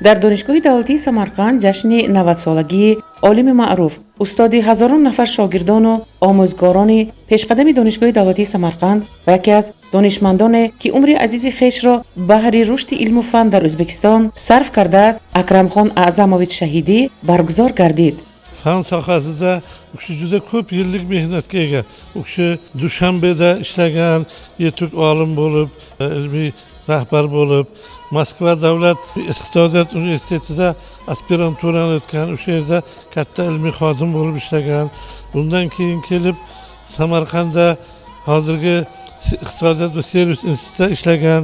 Дар Донишгоҳи давлатии Самарқанд ҷашни 90-солагии олими маъруф, устоди ҳазорон нафар шогирдону омӯзгорони пешқадами Донишгоҳи давлатии Самарқанд ва яке аз донишмандоне, ки умри азизи хешро баҳри рушди илму фан дар Ӯзбекистон сарф кардааст, Акрамхон Аъзамович Шаҳидӣ баргузор гардид. Fan sohasida u kishi juda ko'p yillik mehnatga ega. U kishi Dushanbeda ishlagan, yetuk olim bo'lib, ilmiy rahbar bo'lib, Moskva davlat iqtisodiyot universitetida aspiranturani o'tgan, o'sha yerda katta ilmiy xodim bo'lib ishlagan. Bundan keyin kelib Samarqandda hozirgi iqtisodiyot va servis institutida ishlagan.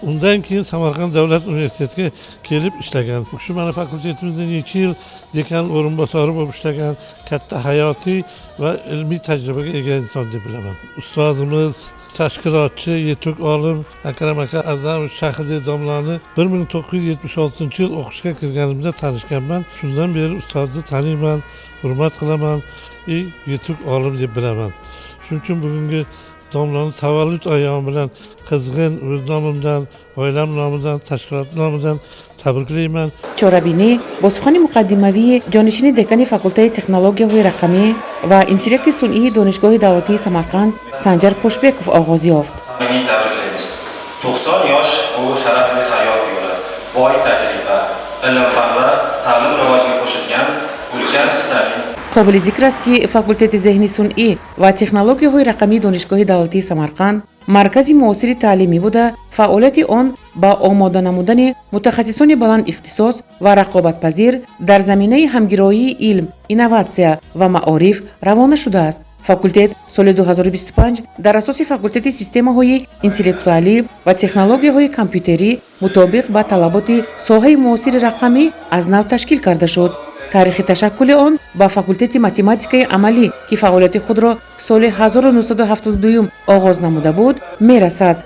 Undan keyin Samarqand davlat universitetiga kelib ishlagan. U kishi mana fakultetimizda necha yil dekan o'rinbosari bo'lib ishlagan, katta hayotiy va ilmiy tajribaga ega inson deb bilaman. Ustozimiz, tashkilotchi, yetuk olim Akram aka A'zamov Shahidiy domlani 1976-yil o'qishga kirganimda tanishganman. Shundan beri ustozni taniyman, hurmat qilaman, yetuk olim deb bilaman. Shuning uchun bugungi domlani tavallud ayyomi bilan qizg'in o'z nomimdan, oilam nomidan, tashkilot nomidan tabriklayman. Чорабинӣ бо сухани муқаддимавии ҷонишини декани факултаи технологияҳои рақамӣ ва интеллекти сунъии Донишгоҳи давлатии Самарқанд Санҷар Кӯшбеков оғоз ёфт. Samimiy tabriklaymiz. 90 yosh bu sharafli hayot yo'li, boy tajriba, ilm fan va ta'lim rivojiga qo'shilgan ulkan hissaning Қобили зикр аст, ки факултети зеҳни сунъӣ ва технологияҳои рақамии Донишгоҳи давлатии Самарқанд маркази муосири таълимӣ буда, фаъолияти он ба омода намудани мутахассисони баланд ихтисос ва рақобатпазир дар заминаи ҳамгироии илм, инноватсия ва маориф равона шудааст. Факултет соли 2025 дар асоси факултети системаҳои интеллектуалӣ ва технологияҳои компютерӣ мутобиқ ба талаботи соҳаи муосири рақамӣ аз нав ташкил карда шуд. Таърихи ташаккули он ба факултети математикаи амалӣ, ки фаъолияти худро соли 1972 оғоз намуда буд, мерасад.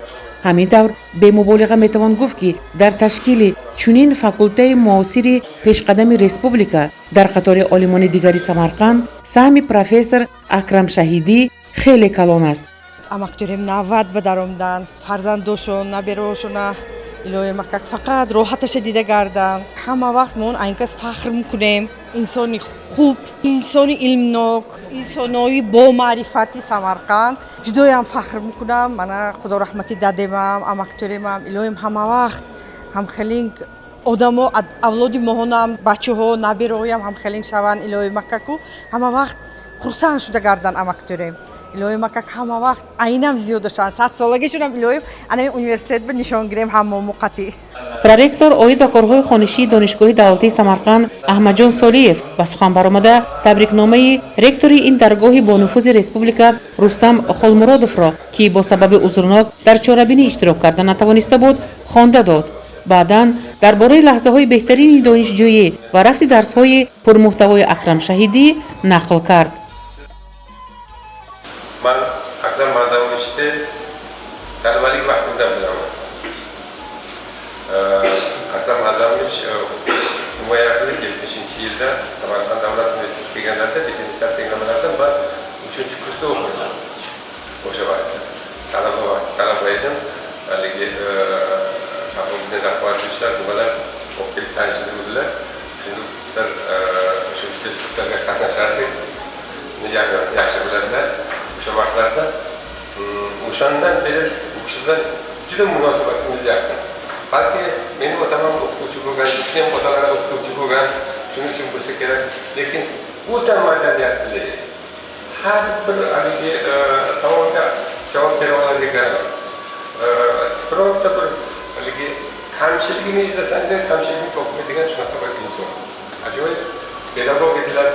Ҳамин тавр, бемуболиға метавон гуфт, ки дар ташкили чунин факултаи муосири пешқадами республика дар қатори олимони дигари Самарқанд саҳми профессор Акрам Шаҳидӣ хеле калон аст. Амакторем 90 ба даромдан, фарзандошон, набераошона илоҳи макак фақат роҳаташа дида гардам. Ҳама вақт мо айнкас фахр мекунем. Инсони хуб, инсони илмнок, инсонои бомаърифати Самарқанд ҷудоям фахр мекунам. Мана худо раҳмати дадемам, амакторемам, илоҳим ҳама вақт ҳамхелинг одамо авлоди моҳонам, бачаҳо, набераоям ҳамхелинг шаванд, илоҳи макаку ҳама вақт хурсанд шуда гардан. Амакторем, илоҳи макак ҳама вақт айнам зиёда шаванд. 100-солагишунам илоҳим анами университет ба нишон гирем ҳамому қатъӣ. Проректор оид ба корҳои хонишии Донишгоҳи давлатии Самарқанд Аҳмадҷон Солиев ба сухан баромада, табрикномаи ректори ин даргоҳи бонуфузи республика Рустам Холмуродовро, ки бо сабаби узрнок дар чорабинӣ иштирок карда натавониста буд, хонда дод. Баъдан дар бораи лаҳзаҳои беҳтарини донишҷӯӣ ва рафти дарсҳои пурмуҳтавои Акрам Шаҳидӣ нақл кард. Man Akram A'zamovichni talabalik vaqtimdan bilaman. Akram A'zamovich himoya qilib 70-yilda Samarqand davlat universitetiga kelganlarida differensial tenglamalardan man uchinchi kursda o'qirdim. O'sha vaqtda talaba vaqt talaba edim. Haligi Shahobiddin Rahmatovichlar nimalar olib kelib tanishtiruvdilar. Shunda bizlar o'sha kurslarga qatnashardik. Yaxshi biladilar. O'sha vaqtlarda o'shandan beri u kishi bilan juda munosabatimiz yaqin. Balki mening otam ham o'qituvchi bo'lgan, ikki ham otalari o'qituvchi bo'lgan, shuning uchun bo'lsa kerak. Lekin o'ta madaniyatli, har bir haligi savolga javob bera oladigan, birorta bir haligi kamchiligini izlasangiz kamchiligini topmaydigan shunaqa bir inson. Ajoyib pedagog edilar,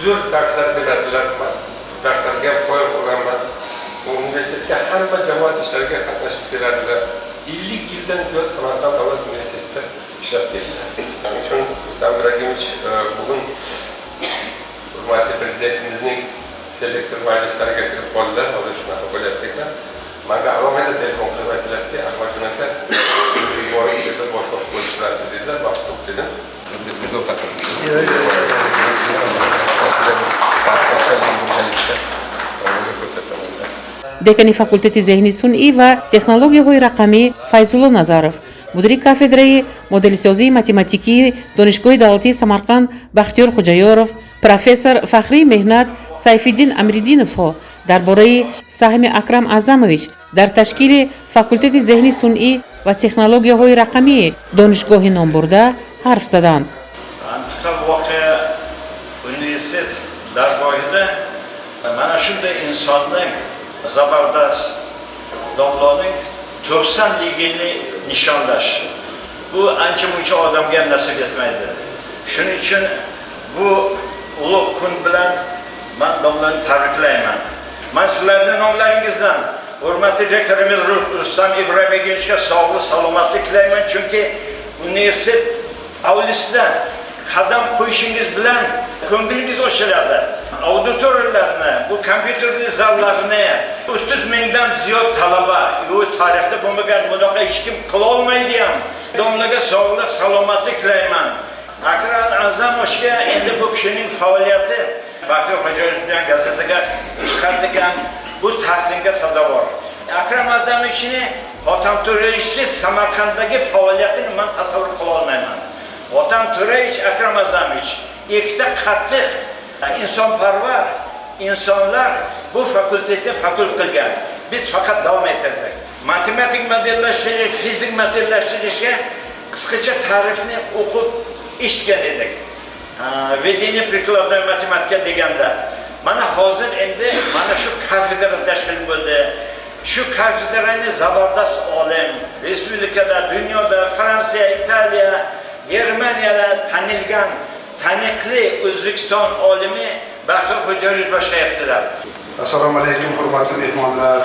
zo'r darslar beradilar. Man darslarga ham qoyil qolganman. Universitetda hamma jamoat ishlariga qatnashib keladilar. 50 yildan ziyod Samarqand davlat universitetida ishlab keldilar. Shuning uchun Rustam Ibragimovich bugun hurmatli prezidentimizning selektor majlislariga kirib qoldilar. Hozir shunaqa bo'lyapti ekan. Manga alohida telefon qilib aytdilarki, "Ahmadjon aka, borib shu yerda bosh qosh bo'lib turasiz", dedilar. "Vaqt yo'q", dedim. Zo'r birgalikda ko'rsataman. Декани факултети зеҳни сунъӣ ва технологияҳои рақамӣ Файзулло Назаров Мудири кафедраи моделисозии математикии Донишгоҳи давлатии Самарқанд Бахтиёр Хуҷаёров, профессор фахрии меҳнат Сайфиддин Амриддиновҳо дар бораи саҳми Акрам Аъзамович дар ташкили факултети зеҳни сунъӣ ва технологияҳои рақамии донишгоҳи номбурда ҳарф заданд. Antiqa voqea universitet dargohida mana shunday insonning, zabardast domlaning 90 yilni nishonlash, bu ancha muncha odamga ham nasib etmaydi. Shuning uchun bu ulug' kun bilan man domlani tabriklayman. Man sizlarni nomlaringizdan hurmatli rektorimiz Rustam Ibrohimovichga sog'lik, salomatlik tilayman, chunki universitet hovlisida qadam qo'yishingiz bilan ko'nglingiz ochiladi. Auditoriyalarni, bu kompyuterli zallarni, 30 mingdan ziyod talaba, bu tarixda bo'lmagan, bunaqa hech kim qilolmaydi ham. Domlaga sog'lik, salomatlik tilayman. Akram A'zamovga endi bu kishining faoliyati Baxtiyor Xo'jayev bilan gazetaga chiqardi ekan, bu tahsinga sazovor. Akram A'zamovichni Hotam To'rayevichsiz Samarqanddagi faoliyatini man tasavvur qila olmayman. Hotam To'rayevich, Akram A'zamovich ikkita qattiq insonparvar insonlar bu fakultetni fakult qilgan. Biz faqat davom ettirdik. Matematik modellashtirish, fizik modellashtirishga qisqacha ta'rifni o'qib eshitgan edik. Введение прикладной математика deganda. Mana hozir endi mana shu kafedra tashkil bo'ldi. Shu kafedrani zabardast olim, respublikada, dunyoda, Fransiya, Italiya, Germaniyada tanilgan taniqli O'zbekiston olimi Baxtiyor Xo'jayevich boshlayaptilar. Assalomu alaykum, hurmatli mehmonlar.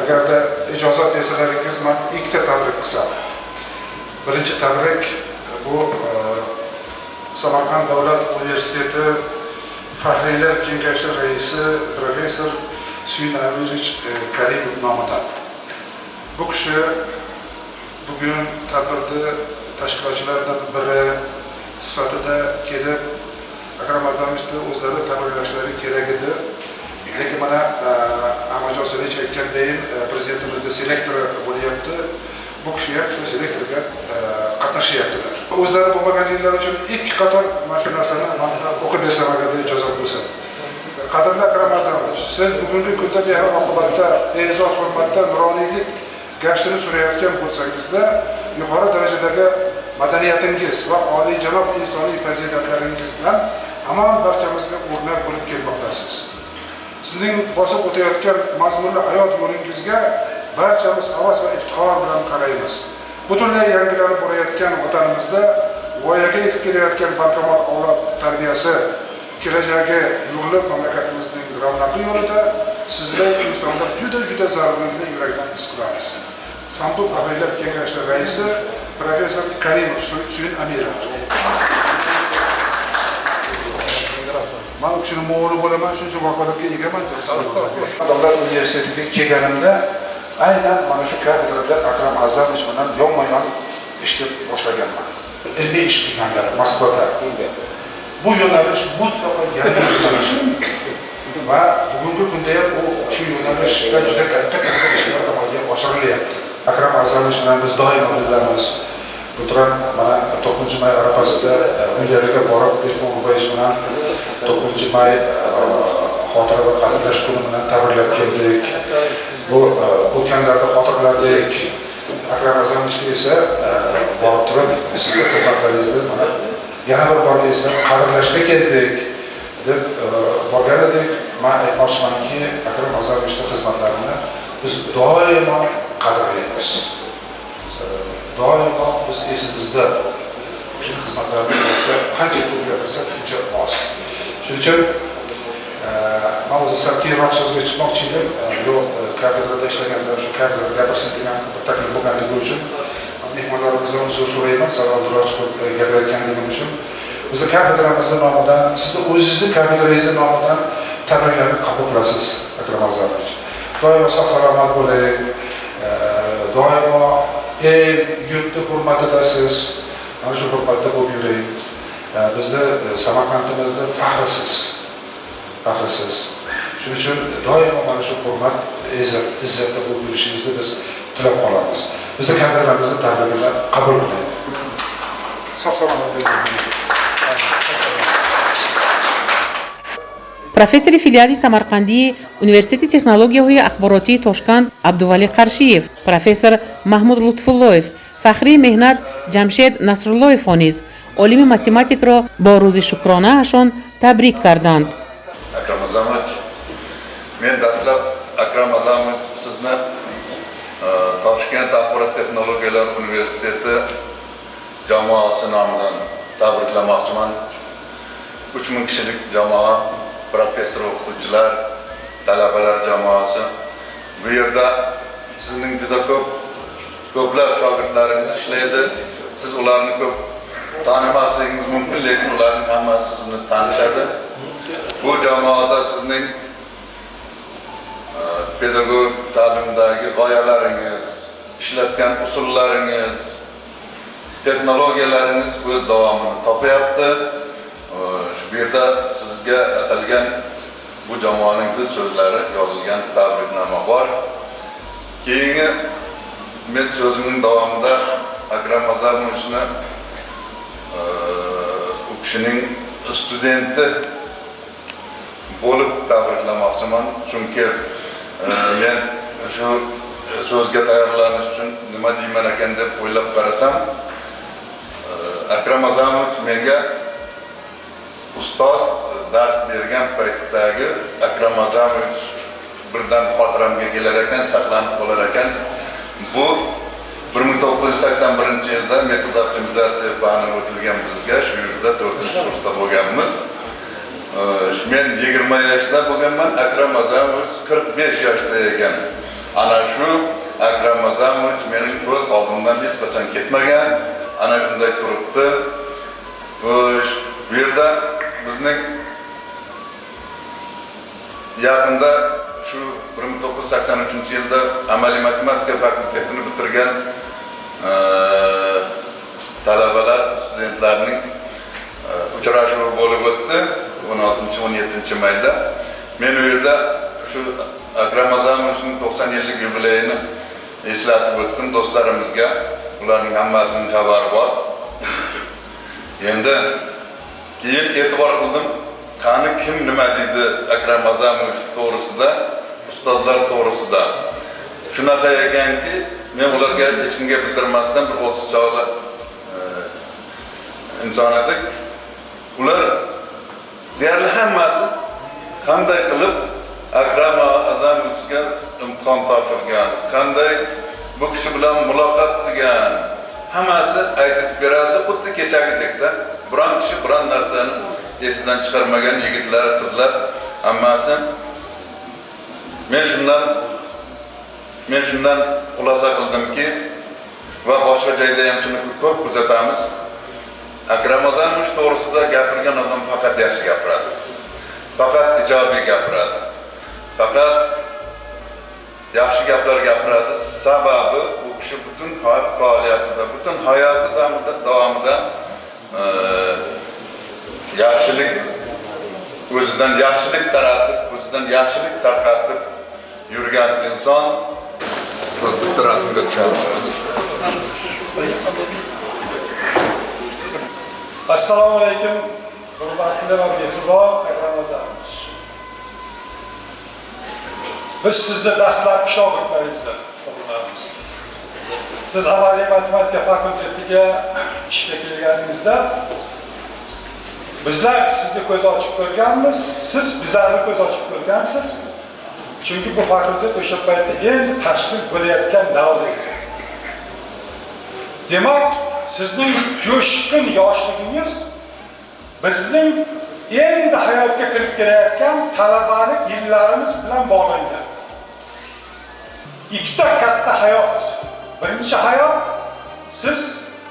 Agarda ijozat bersalaringiz, man ikkita tabrik qilsam. Birinchi tabrik bu Samarqand davlat universiteti Faxriylar kengashi raisi professor Suyun Amirovich Karimov nomidan. Bu kishi bugun tadbirni tashkilotchilaridan biri sifatida kelib Akram A'zamovichni o'zlari tabriklashlari kerak edi. Lekin mana Ahmadjon Siroj aytgandayin, prezidentimizni selektori bo'lyapti. Bu kishi ham shu selektorga qatnashyaptilar. O'zlari bo'lmaganliklari uchun ikki qator mana shu narsani man o'qib bersam, agarda ijozat bo'lsa. Qadrli Akram A'zamovich, siz bugungi kunda mehr oqibatda, e'zoz hurmatda nuroniylik gashtini surayotgan bo'lsangizda, yuqori darajadagi madaniyatingiz va oliyjanob insoniy fazilatlaringiz bilan hamon barchamizga o'rnak bo'lib kelmoqdasiz. Sizning bosib o'tayotgan mazmunli hayot yo'lingizga barchamiz havas va iftixor bilan qaraymiz. Butunlay yangilanib borayotgan vatanimizda voyaga yetib kelayotgan barkamol avlod tarbiyasi, kelajagi nurli mamlakatimizning ravnaqi yo'lida sizday insonlar juda juda zarurligini yurakdan his qilamiz. SAMDU Faxriylar kengashi raisi professor Karimov Suyun Amirovich. Man u kishini muovini bo'laman, shuning uchun vakolatga egaman. Davlat universitetiga kelganimda aynan mana shu kafedrada Akram A'zamovich bilan yonma-yon ishlab boshlaganman. Ilmiy ish qilganlar Moskvada. Bu yo'nalish mutlaqo yangi yo'nalish va bugungi kunda ham u shu yo'nalishda juda katta katta ishlar amalga oshirilyapti. Akram A'zamovich bilan biz doimo birgamiz. Bultur mana 9 may arafasida uylariga borib, Erkin G'urbayevich bilan 9 may xotira va qadrlash kuni bilan tabriklab keldik. Bu o'tganlarni xotirladik. Akram A'zamovichga esa borib turib, sizni xizmatlaringizni mana yana bir bor eslab qadrlashga keldik deb borgan edik. Man aytmoqchimanki, Akram A'zamovichni xizmatlarini biz doimo qadrlaymiz. Doimo biz esimizda u kishini xizmatlarini qancha ko'p gapirsak, shuncha oz. Shuning uchun man o'zi sal keyinroq so'zga chiqmoqchi edim. Yo'q, kafedrada ishlaganda shu kafedrada gapirsin degan bir taklif bo'lganligi uchun mehmonlarimizdan uzr so'rayman, sal oldinroq chiqib gapirayotganligim uchun. Bizni kafedramizni nomidan, sizni o'zingizni kafedrangizni nomidan tabriklarni qabul qilasiz, Akram A'zamovich. Doimo sog' salomat bo'ling. Doimo el yurtni hurmatidasiz. Mana shu hurmatda bo'lib yuring. Bizni Samarqandimizni faxrisiz. Faxrisiz. Shuning uchun doimo mana shu hurmat, izzatda bo'lib yurishingizni biz Tilab qolamiz. Bizni kadrlarimizni tabrigini qabul qiling. Sog' salomat bo'ling. Профессори филиали Самарқандии Университети технологияҳои ахборотии Тошканд Абдувалӣ Қаршиев, профессор Маҳмуд Лутфуллоев, фахрии меҳнат Ҷамшед Насруллоевҳо низ олими математикро бо рӯзи шукронаашон табрик карданд. Akram Azamovich, men dastlab, Akram Azamovich, sizni Toshkent axborot texnologiyalari universiteti jamoasi nomidan tabriklamoqchiman. 3000 kishilik jamoa, professor o'qituvchilar, talabalar jamoasi. Bu yerda sizning juda ko'p, ko'plab shogirdlaringiz ishlaydi. Siz ularni ko'p tanimasligingiz mumkin, lekin ularning hammasi sizni tanishadi. Bu jamoada sizning pedagogik ta'limdagi g'oyalaringiz, ishlatgan usullaringiz, texnologiyalaringiz o'z davomini topyapti. Shu bu yerda sizga atalgan bu jamoaning til so'zlari yozilgan tabriknoma bor. Keyingi men so'zimning davomida Akram Azamovichni u kishining studenti bo'lib tabriklamoqchiman, chunki men shu so'zga tayyorlanish uchun nima deyman ekan deb o'ylab qarasam, Akram Azamovich menga ustoz dars bergan paytdagi Akram Azamovich birdan xotiramga kelar ekan, saqlanib qolar ekan. Bu 1981 yilda metod optimizatsiya fani o'tilgan bizga, shu yerda 4-kursda bo'lganmiz. Men 20 yoshda bo'lganman, Akram Azamovich 45 yoshda ekan. Ana shu Akram Azamovich mening ko'z oldimdan hech qachon ketmagan, ana shunday turibdi. Xo'sh, bu yerda bizning yaqinda shu 1983 yilda amaliy matematika fakultetini bitirgan talabalar, studentlarning uchrashuvi bo'lib o'tdi 16-17 mayda. Men u yerda shu Akram Azamovichning 90 yillik yubileyini eslatib o'tdim do'stlarimizga. Ularning hammasining xabari bor. Endi keyin e'tibor qildim, qani kim nima deydi Akram Azamovich to'g'risida, ustozlar to'g'risida. Shunaqa ekanki, men ularga hech kimga bildirmasdan, bir 30 chog'li inson edik, ular deyarli hammasi qanday qilib Akram Azamovichga imtihon topshirgan, qanday bu kishi bilan muloqot qilgan, hammasi aytib beradi, xuddi kechagidekda. Biron kishi biron narsani esidan chiqarmagan, yigitlar, qizlar hammasi. Men shundan xulosa qildimki, va boshqa joyda ham shuni ko'p kuzatamiz, Akram Azamovich to'g'risida gapirgan odam faqat yaxshi gapiradi, faqat ijobiy gapiradi, faqat yaxshi gaplar gapiradi. Sababi bu kishi butun faoliyatida, butun hayoti davomida yaxshilik, o'zidan yaxshilik taratib, o'zidan yaxshilik tarqatib yurgan inson. Bitta rasmga tushamiz. Assalomu alaykum, hurmatli va mehribon Akram Azamovich. Biz sizni dastlabki shogirdlaringizdan hisoblanamiz. Siz amaliy matematika fakultetiga ishga kelganingizda bizlar sizni ko'z ochib ko'rganmiz, siz bizlarni ko'z ochib ko'rgansiz. Chunki bu fakultet o'sha paytda endi tashkil bo'layotgan davr edi. Demak, sizning jo'shqin yoshligingiz bizning endi hayotga kirib kelayotgan talabalik yillarimiz bilan bog'langan. Ikkita katta hayot. Birinchi hayot, siz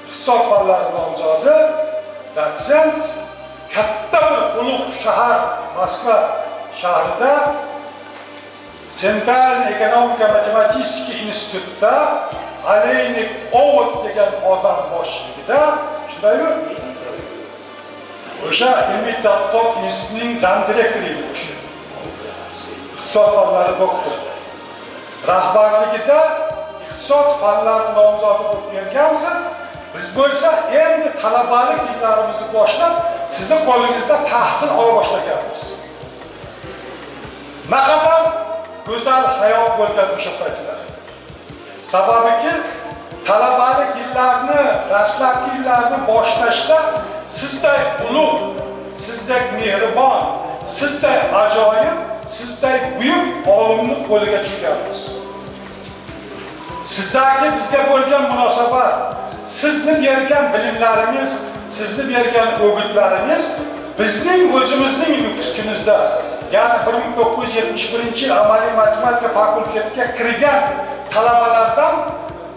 iqtisod fanlari nomzodi, dotsent, katta bir ulug' shahar Moskva shahrida Центральный экономико-математический institutda Aleynik Ovod degan odam boshchiligida, shundaymi? O'sha ilmiy tadqiqot institutining зам direktori edi o'sha. Iqtisod fanlari doktori. Rahbarligida iqtisod iqtisod fanlari nomzodi bo'lib kelgansiz. Biz bo'lsa endi talabalik yillarimizni boshlab, sizni qo'lingizda tahsil ola boshlaganmiz. Naqadar go'zal hayot bo'lgan o'sha paytlar. Sababiki, talabalik yillarni, dastlabki yillarni boshlashda sizday ulug', sizdek mehribon, sizday ajoyib, sizday buyuk olimni qo'liga tushganmiz. Sizdagi bizga bo'lgan munosabat, sizni bergan bilimlaringiz, sizni bergan o'gitlaringiz bizning o'zimizning выпуск imizda, ya'ni 1971-yil amaliy matematika fakultetiga kirgan talabalardan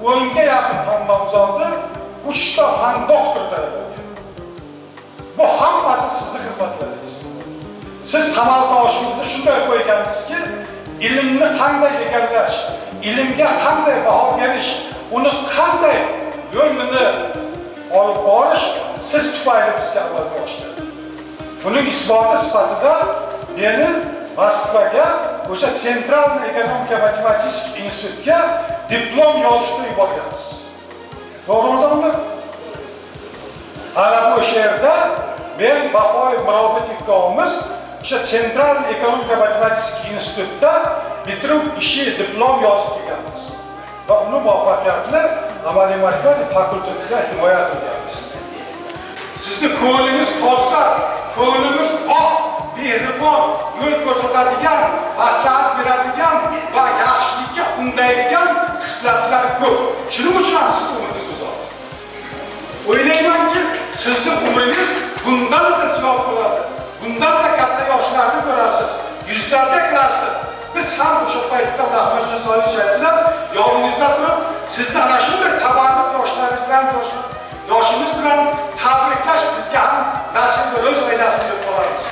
10ga yaqin fan nomzodi, 3 ta fan doktori tayyorlangan. Bu hammasi sizni xizmatlaringiz. Siz tamal toshingizni shunday qo'ygansizki, ilmni qanday egallash, ilmga qanday baho berish, uni qanday yo'lini olib borish siz tufayli bizga amalga oshdi. Buning isboti sifatida meni Moskvaga, o'sha Центральный экономика matematik institutga diplom yozishga yuborgansiz. To'g'rimi? Ana bu yerda men Vafoyev Mirobid ikkovimiz o'sha Центральный экономика matematik institutda bitiruv ishi diplom yozib kelganmiz va uni muvaffaqiyatli amaliy matematika fakultetida himoya qilganmiz. Sizni ko'nglingiz toza, ko'nglingiz oq, mehribon, yo'l ko'rsatadigan, maslahat beradigan va yaxshilikka undaydigan xislatlar ko'p. Shuning uchun ham sizni umringiz uzoq. O'ylaymanki, sizni umringiz bundan-da ziyod bo'ladi. Bundan-da katta yoshlarni ko'rasiz, yuzlarga kirasiz. Biz ham o'sha paytda Rahmatjon Solih aytdilar, yoningizda turib, sizni ana shunday tavallud yoshlaringiz bilan, yoshimiz bilan tabriklash bizga ham nasib va ro'z aylasin deb qolamiz.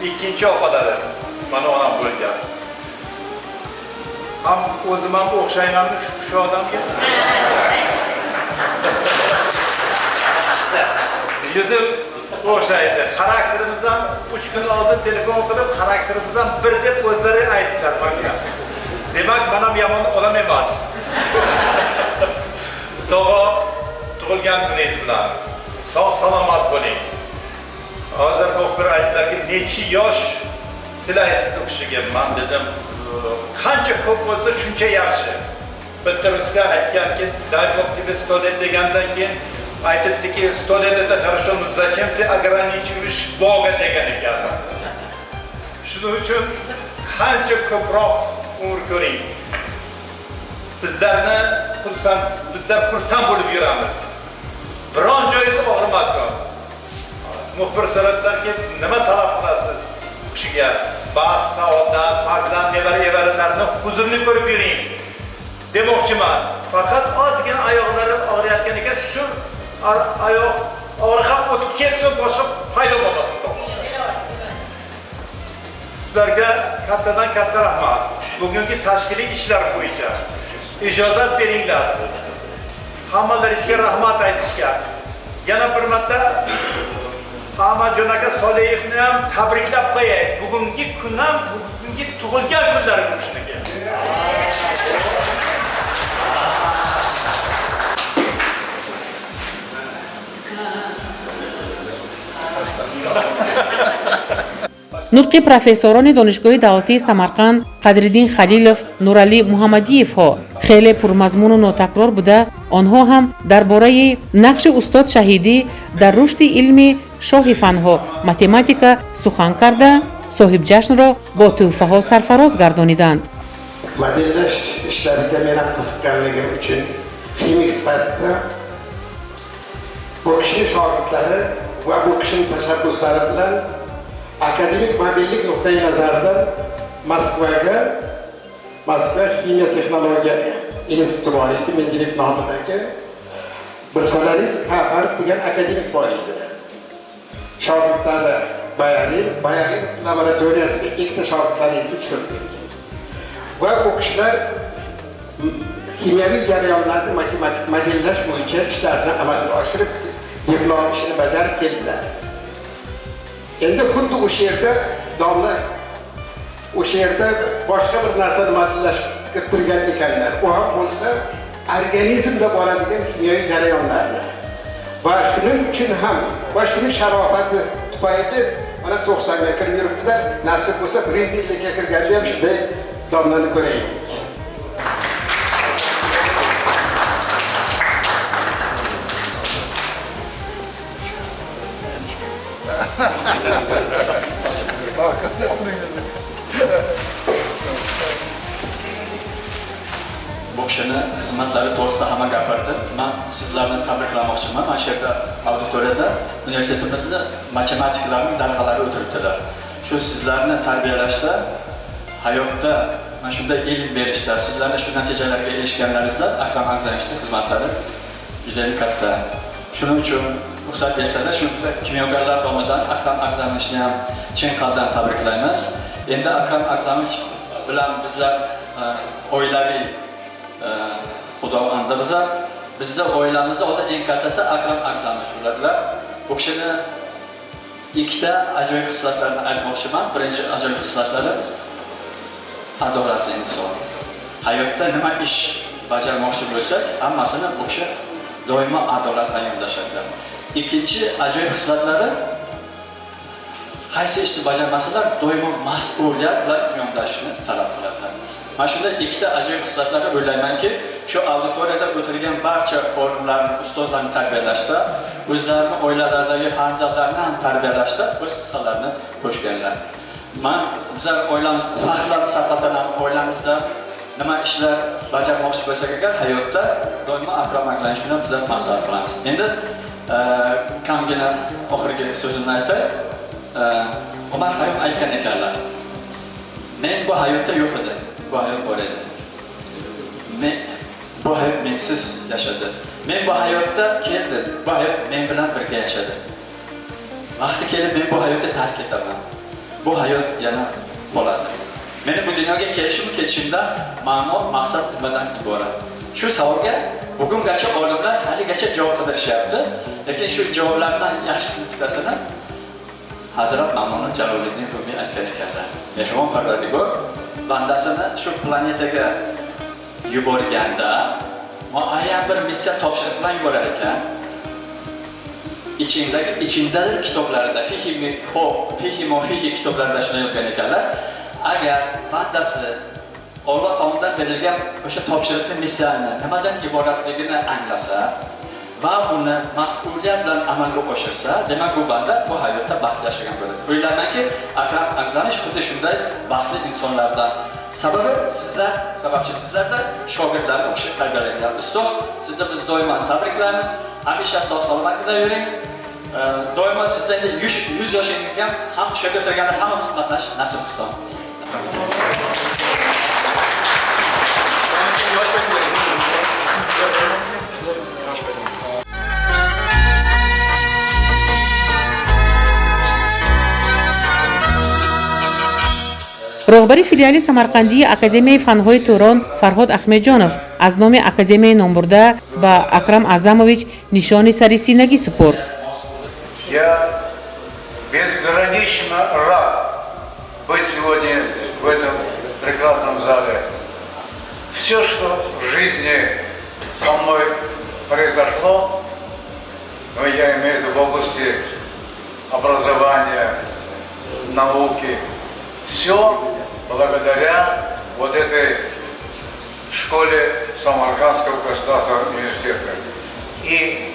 Ikkinchi opalari mana onam bo'lgan. Ham o'zim ham o'xshaymanmi shu odamga? Yuzim o'xshaydi. Xarakterimiz ham 3 kun oldin telefon qilib, xarakterimiz ham bir deb o'zlari aytdilar menga. Demak, men ham yomon odam emas. Tog'a, tug'ilgan kuningiz bilan sog' salomat bo'ling. Hozir muxbir aytdilarki, necha yosh tilaysiz u kishiga? Men dedim, qancha ko'p bo'lsa shuncha yaxshi. Bitta rusga aytganki, дай Бог тебе 100 лет degandan keyin aytibdiki, 100 лет это хорошо, но зачем ты ограничиваешь Бога degan ekan. Shuning uchun qancha ko'proq umr ko'ring. Bizlarni xursand, bizlar xursand bo'lib yuramiz. Biron joyingiz og'rimasin. Muxbir so'radilarki, nima talab qilasiz u kishiga? Baxt, saodat, farzand, nevara, evaralarni huzurli ko'rib yuring demoqchiman. Faqat ozgina oyoqlari og'riyotgan ekan, shu oyoq og'riq ham o'tib ketsin, boshqa paydo bo'lmasin. Sizlarga kattadan katta rahmat. Bugungi tashkiliy ishlar bo'yicha ijozat beringlar. Hammalaringizga rahmat aytishga. Yana bir marta Ahmadjon aka Soliyevni ham tabriklab qo'yay. Bugungi kun ham, bugungi tug'ilgan kunlari bu kishiniki. Нутқи профессорони Донишгоҳи давлатии Самарқанд Қадриддин Халилов, Нуралӣ Муҳаммадиевҳо хеле пурмазмуну нотакрор буда, онҳо ҳам дар бораи нақши устод Шаҳидӣ дар рушди илми шоҳи фанҳо математика сухан карда, соҳибҷашнро бо тӯҳфаҳо сарфароз гардониданд. Modellash ishlariga men ham qiziqqanligim uchun ximik sifatida bu kishining shogirdlari va bu kishining tashabbuslari bilan akademik mobillik nuqtai nazaridan Moskvaga, Moskva ximiya texnologiya instituti bor edi, Mendeleyev nomidagi bilsalaringiz Kafarov degan akademik bor edi. Shogirdlari Bayarin, Bayarin laboratoriyasiga ikkita shogirdlaringizni tushirdik. Va u kishilar kimyoviy jarayonlarni matematik modellash bo'yicha ishlarni amalga oshirib, diplom ishini bajarib keldilar. Endi xuddi o'sha yerda Domla o'sha yerda boshqa bir narsani modellashga turgan ekanlar. U ham bo'lsa organizmda boradigan kimyoviy jarayonlarni. Va shuning uchun ham va shuni sharofati tufayli mana 90 ga kirib yuribdilar. Nasib bo'lsa 150 ga kirganda ham shunday domlani ko'raylik. Bu kishini xizmatlari to'g'risida hamma gapirdi. Men sizlarni tabriklamoqchiman. Mana shu yerda auditoriyada universitetimizda matematiklarning darg'alari o'tiribdilar. Shu sizlarni tarbiyalashda, hayotda mana shunday ilm berishda, sizlarni shu natijalarga erishganlaringizda Akram Ag'zamovichning xizmatlari juda katta. Shuning uchun ruxsat bersalar, shu kimyogarlar nomidan Akram Ag'zamovichni ham chin qalbdan tabriklaymiz. Endi Akram Ag'zamovich bilan bizlar oilaviy xudovanda bizlar bizda oilamizda hozir eng kattasi Akram Ag'zamovich bo'ladilar. Bu kishini ikkita ajoyib xislatlarini aytmoqchiman. Birinchi ajoyib xislatlari adolatli inson. Hayotda nima ish bajarmoqchi bo'lsak, hammasini bu kishi doimo adolat bilan yondashadilar. Ikkinchi ajoyib xislatlari qaysi ishni bajarmasalar doimo mas'uliyat bilan yondashishni talab qiladilar. Mana shunda ikkita ajoyib xislatlarni o'ylaymanki, shu auditoriyada o'tirgan barcha olimlarni, ustozlarni tarbiyalashda, o'zlarini oilalaridagi farzandlarini ham tarbiyalashda o'z hissalarini qo'shganlar. Men bizlar oilamiz faxrlanib haqiqatan oilamizda nima ishlar bajarmoqchi bo'lsak agar hayotda doimo Akram Ag'zamovich bilan bizlar maslahat qilamiz. Endi kamgina oxirgi so'zimni aytay. Umar Xayyom aytgan ekanlar. Men bu hayotda yo'q edim. Bu hayot bor edi. Men bu hayot mensiz yashadi. Men bu hayotda keldim. Bu hayot men bilan birga yashadi. Vaqti kelib men bu hayotni tark etaman. Bu hayot yana qoladi. Meni bu dunyoga kelishim ketishimda ma'no, maqsad nimadan iborat? Shu savolga bugungacha olimlar haligacha javob qidirishyapti. Lekin shu javoblardan yaxshisini bittasini Hazrat Mavlono Jaloliddin Rumiy aytgan ekanlar. Mehribon Parvardigor bandasini shu planetaga yuborganda muayyan bir missiya topshiriq bilan yuborar ekan. İçindagi kitoblarida Fihi kitoblarida shuni yozgan ekanlar. Agar bandasi Alloh tomonidan berilgan o'sha topshiriqni, missiyani nimadan iboratligini anglasa va uni mas'uliyat bilan amalga oshirsa, demak bu banda bu hayotda baxtli yashagan bo'ladi. O'ylaymanki, Akram Ag'zamovich xuddi shunday baxtli insonlardan. Sababi sizlar, sababchi sizlarda shogirdlarni o'xshab tarbiyalangan ustoz. Sizni biz doimo tabriklaymiz. Hamisha sog' salomatlikda yuring. Doimo sizda endi 100 yoshingizga ham shu yerda o'tirganlar hammamiz qatnash nasib qilsin. Роҳбари филиали Самарқандии Академияи фанҳои Турон Фарҳод Ахмеджонов аз номи академияи номбурда ба Акрам Аъзамович нишони сари синагӣ супурд. Я безгранично рад быть сегодня в этом прекрасном зале. Все, что в жизни со мной произошло, но я имею в виду в области образования, науки, все благодаря вот этой школе Самаркандского государственного университета. И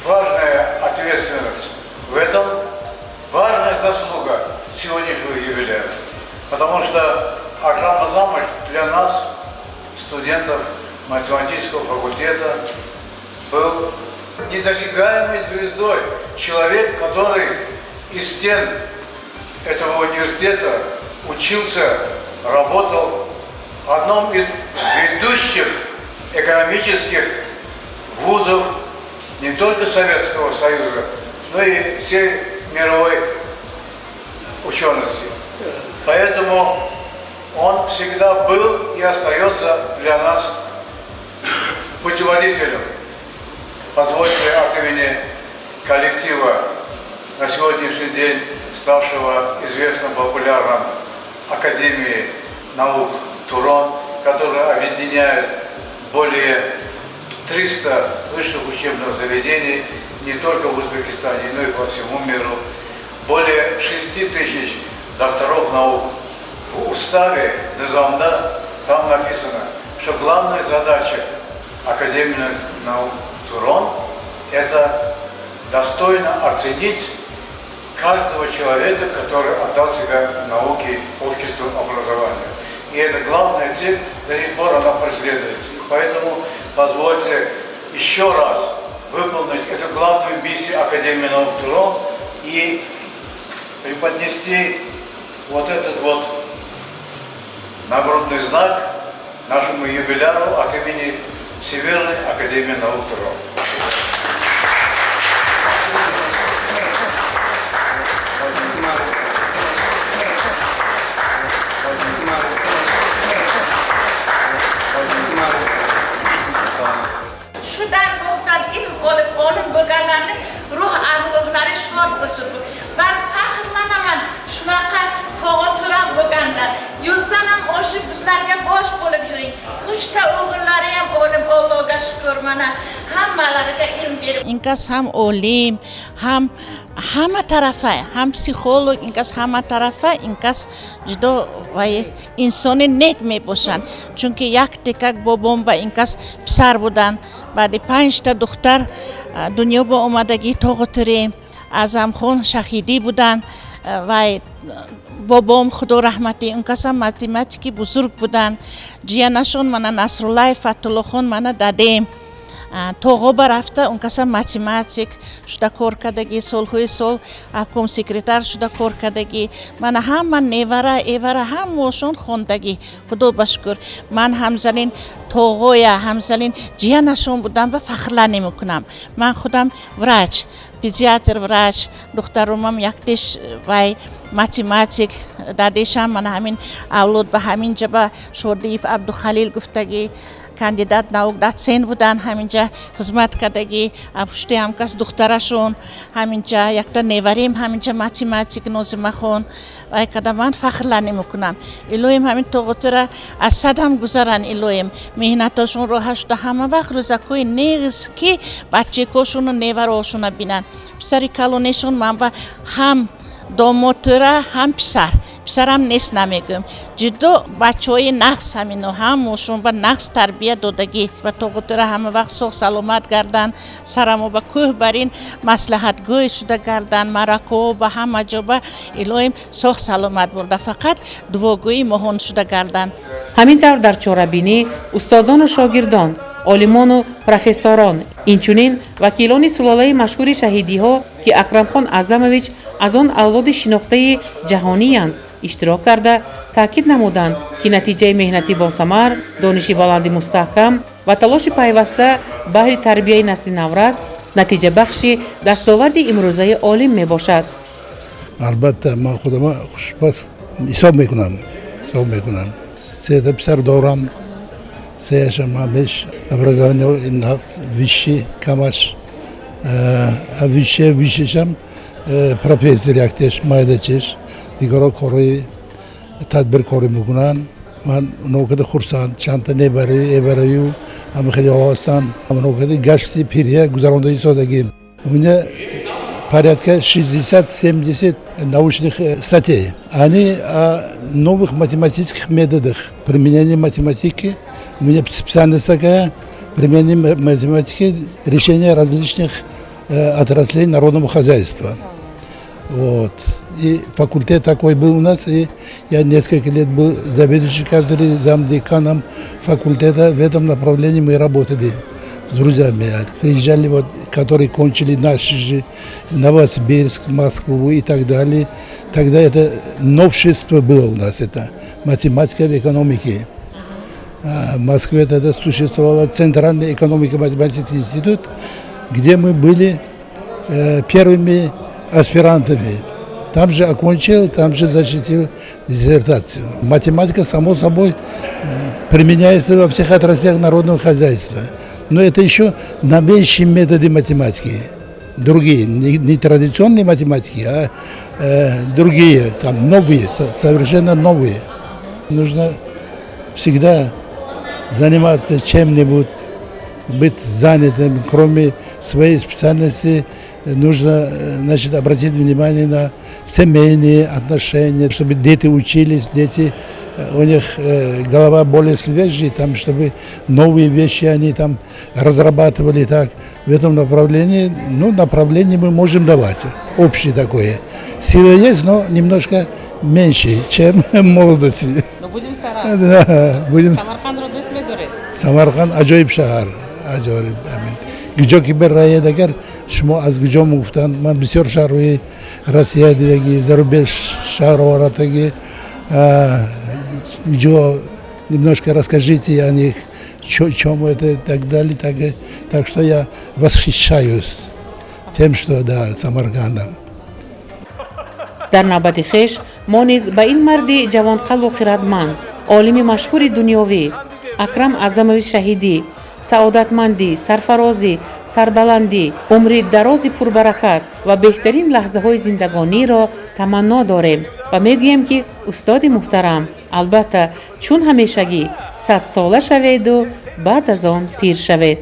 важная ответственность в этом, важная заслуга сегодняшнего юбилея. Потому что Акрам Азамович для нас, студентов математического факультета, был недосягаемой звездой. Человек, который из стен этого университета учился, работал в одном из ведущих экономических вузов не только Советского Союза, но и всей мировой учености. Поэтому он всегда был и остается для нас путеводителем. Позвольте от имени коллектива на сегодняшний день Ставшего известным, популярным Академии наук Турон, которая объединяет более 300 высших учебных заведений не только в Узбекистане, но и по всему миру, более 6 тысяч докторов наук. В уставе Низамда там написано, что главная задача Академии наук Турон – это достойно оценить каждого человека, который отдал себя науке, обществу, образованию. И это главная цель, до сих пор она преследуется. И поэтому позвольте еще раз выполнить эту главную миссию Академии наук Турон и преподнести вот этот вот нагрудный знак нашему юбиляру от имени Всемирной Академии наук Турон. Shu dargohdan ilm olib, olim bo'lganlarni ruh arvohlari shod bo'lsin. Man faxrlanaman shunaqa tog'a to'ram bo'lganda. 100dan ham oshib bizlarga bosh bo'lib yuring. Uchta o'g'illari ham olim, Allohga shukr, mana hammalariga ilm berib. Inkas ham olim, ham hamma tarafa, ham psixolog, inkas hamma tarafa, inkas juda va insoni nek mебошанд. Chunki yaktekak bobom ba inkas писар буданд. Баъди панҷта духтар дунё ба омадагӣ тоғу турем. Аъзамхон Шаҳидӣ буданд. Вай бобом, худо раҳматӣ, он касам математики бузург буданд. Ҷиянашон мана Насруллаев Фатуллохон, мана дадем. Тоғоба рафта, он касам математик шуда кор кардагӣ, солҳои сол обком секретар шуда кор кардагӣ. Мана ҳама невара, эвара ҳамаошон хондагӣ, худо ба шукр. Ман ҳамзалин тоғоя, ҳамзалин ҷиянашон будам ба фахрланӣ мекунам. Ман худам врач, педиатр врач, духтарумам яктеш вай математик, дадешам мана ҳамин авлод ба ҳамин ҷаба Шодиев Абдухалил гуфтагӣ, кандидат наук, доцент буданд, ҳаминҷа хизмат кардагӣ. Пушти ҳамкас духтарашон ҳаминҷа, якта неварим ҳаминҷа математик Нозимахон. Вай када ман фахрланӣ мекунам. Илоҳим ҳамин тоғутура аз садам гузаранд, илоҳим меҳнатошон роҳа шуда, ҳама вақт рӯзакҳои нез ки баччакошону невароошона бинанд. Писари калонешон ман ба ҳам домотура, ҳам писар, писарам нест намегӯям, ҷудо бачаҳои нағз, ҳамино ҳамошон ба нағз тарбия додагӣ. Ба тоғутура ҳама вақт соғ саломат гарданд, сарамо ба кӯҳ барин маслиҳатгӯй шуда гарданд, маъракаҳо ба ҳама ҷо ба илоҳим соғ саломат бурда, фақат дуогӯи моҳон шуда гарданд. Ҳамин тавр дар чорабинӣ устодону шогирдон, олимону профессорон, инчунин вакилони сулолаи машҳури шаҳидиҳо, ки Акрамхон Аъзамович аз он авлоди шинохтаи ҷаҳониянд, иштирок карда таъкид намуданд, ки натиҷаи меҳнати босамар, дониши баланди мустаҳкам ва талоши пайваста баҳри тарбияи насли наврас натиҷабахши дастоварди имрӯзаи олим мебошад. Албатта, ман худама хушбахт ҳисоб мекунам. Сета писар дорам, сеяшам ҳамеш образование нағз, высший камаш, высший, высший шам профессор яктеш, майдачеш, дигаро корҳои тадбиркорӣ мекунанд. Ман онокада хурсанд, чандта небари, эбараю ҳама хелеҳо ҳастанд. Онокада гашти пирия гузаронда истодагим. У меня порядка 60-70 научных статей. Они о новых математических методах применения математики. У меня специальность такая, применение математики, решение различных отраслей народного хозяйства. Вот. И факультет такой был у нас, и я несколько лет был заведующим кафедрой, замдеканом факультета. В этом направлении мы работали с друзьями. Приезжали, вот, которые кончили наши же, Новосибирск, Москву и так далее. Тогда это новшество было у нас, это математика в экономике. А в Москве тогда существовал Центральный экономико-математический институт, где мы были первыми аспирантами. Там же окончил, там же защитил диссертацию. Математика, само собой, применяется во всех отраслях народного хозяйства. Но это еще новейшие методы математики. Другие, не традиционные математики, а другие, там новые, совершенно новые. Нужно всегда заниматься чем-нибудь, быть занятым, кроме своей специальности, нужно, значит, обратить внимание на семейные отношения, чтобы дети учились, дети, у них голова более свежая, там, чтобы новые вещи они там разрабатывали так. В этом направлении, ну, направление мы можем давать, общее такое. Сила есть, но немножко меньше, чем в молодости. Но будем стараться. Да, будем. Самарқандро дӯст медоред? Самарқанд аҷоиб шаҳр, аҷоиб. Амин. Куҷо ки бароед, агар шумо аз куҷо мегуфтанд, ман бисёр шаҳрҳои Россия дидагӣ, зарубеж шаҳрҳо рафтагӣ, куҷо, немножко расскажите о них, чем это и так далее, так что я восхищаюсь тем, что, да, Самаркандом. Дар навбати хеш мо низ ба ин марди ҷавонқалбу хирадманд, олими машҳури дунёвӣ Акрам Аъзамович Шаҳидӣ саодатмандӣ, сарфарозӣ, сарбаландӣ, умри дарози пурбаракат ва беҳтарин лаҳзаҳои зиндагониро таманно дорем ва мегӯем, ки устоди муҳтарам, албатта, чун ҳамешагӣ садсола шаведу баъд аз он пир шавед.